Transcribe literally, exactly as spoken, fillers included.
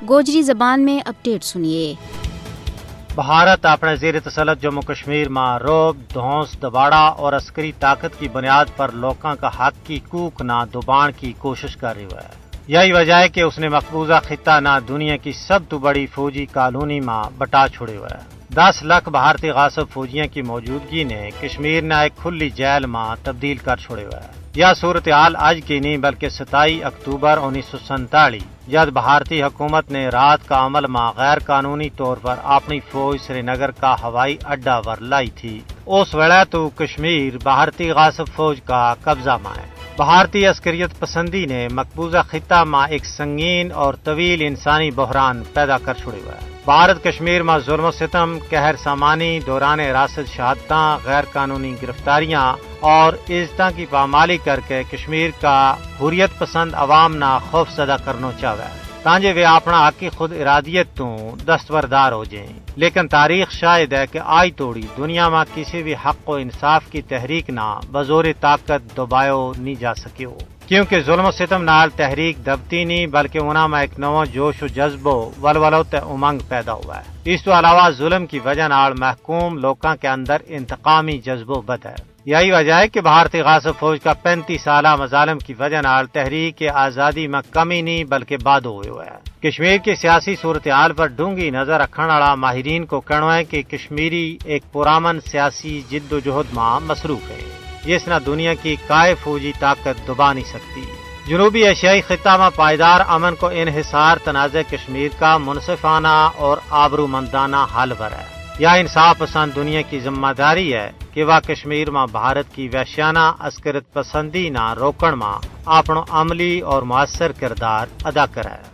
گوجری زبان میں اپڈیٹ سنیے۔ بھارت اپنے زیر تسلط جموں کشمیر ما روب دھونس دباڑا اور عسکری طاقت کی بنیاد پر لوکاں کا حق کی کوک نا دبان کی کوشش کر رہی ہوئے۔ یہی وجہ ہے کہ اس نے مقبوضہ خطہ نا دنیا کی سب تو بڑی فوجی کالونی ما بٹا چھوڑے ہوئے۔ دس لکھ بھارتی غاصب فوجیاں کی موجودگی نے کشمیر نا ایک کھلی جیل ما تبدیل کر چھوڑے ہوئے۔ یا صورتحال اج کی نہیں بلکہ ستائی اکتوبر انیس سو سینتالیس جد بھارتی حکومت نے رات کا عمل ما غیر قانونی طور پر اپنی فوج سری نگر کا ہوائی اڈا ور لائی تھی، اس ویلے تو کشمیر بھارتی غاصب فوج کا قبضہ ما ہے۔ بھارتی عسکریت پسندی نے مقبوضہ خطہ ما ایک سنگین اور طویل انسانی بحران پیدا کر چھوڑے ہوئے۔ بھارت کشمیر ما ظلم و ستم، قہر سامانی، دوران حراست شہادتاں، غیر قانونی گرفتاریاں اور عزتاں کی پامالی کر کے کشمیر کا حریت پسند عوام نا خوف زدہ کرنو چاہوے، تانجے ویہ اپنا حق کی خود ارادیت توں دستبردار ہو جائیں۔ لیکن تاریخ شاہد ہے کہ آئی توڑی دنیا ما کسی بھی حق و انصاف کی تحریک نا بزور طاقت دبایو نہیں جا سکیو، کیونکہ ظلم و ستم نال تحریک دبتی نہیں بلکہ انہاں ما ایک نواں جوش و جذبو ولولو تے امنگ پیدا ہوا ہے۔ اس تو علاوہ ظلم کی وجہ نال محکوم لوکاں کے اندر انتقامی جذبو بد ہے۔ یہی وجہ ہے کہ بھارتی غاصب فوج کا پینتیس سالہ مظالم کی وجہ نال تحریک آزادی ما کمی نہیں بلکہ بادو ہوئے ہوئے ہے۔ کشمیر کی سیاسی صورتحال پر ڈونگی نظر رکھن والا ماہرین کو کہنو ہے کہ کشمیری ایک پرامن سیاسی جد و جہد ما مصروف ہے، جس نا دنیا کی کائے فوجی طاقت دبا نہیں سکتی۔ جنوبی ایشیائی خطہ ما پائیدار امن کو انحصار تنازع کشمیر کا منصفانہ اور آبرومندانہ حل پر ہے۔ یا انصاف پسند دنیا کی ذمہ داری ہے کہ وہ کشمیر ما بھارت کی وحشیانہ عسکرت پسندی نا روکن ما اپنو عملی اور مؤثر کردار ادا کرے۔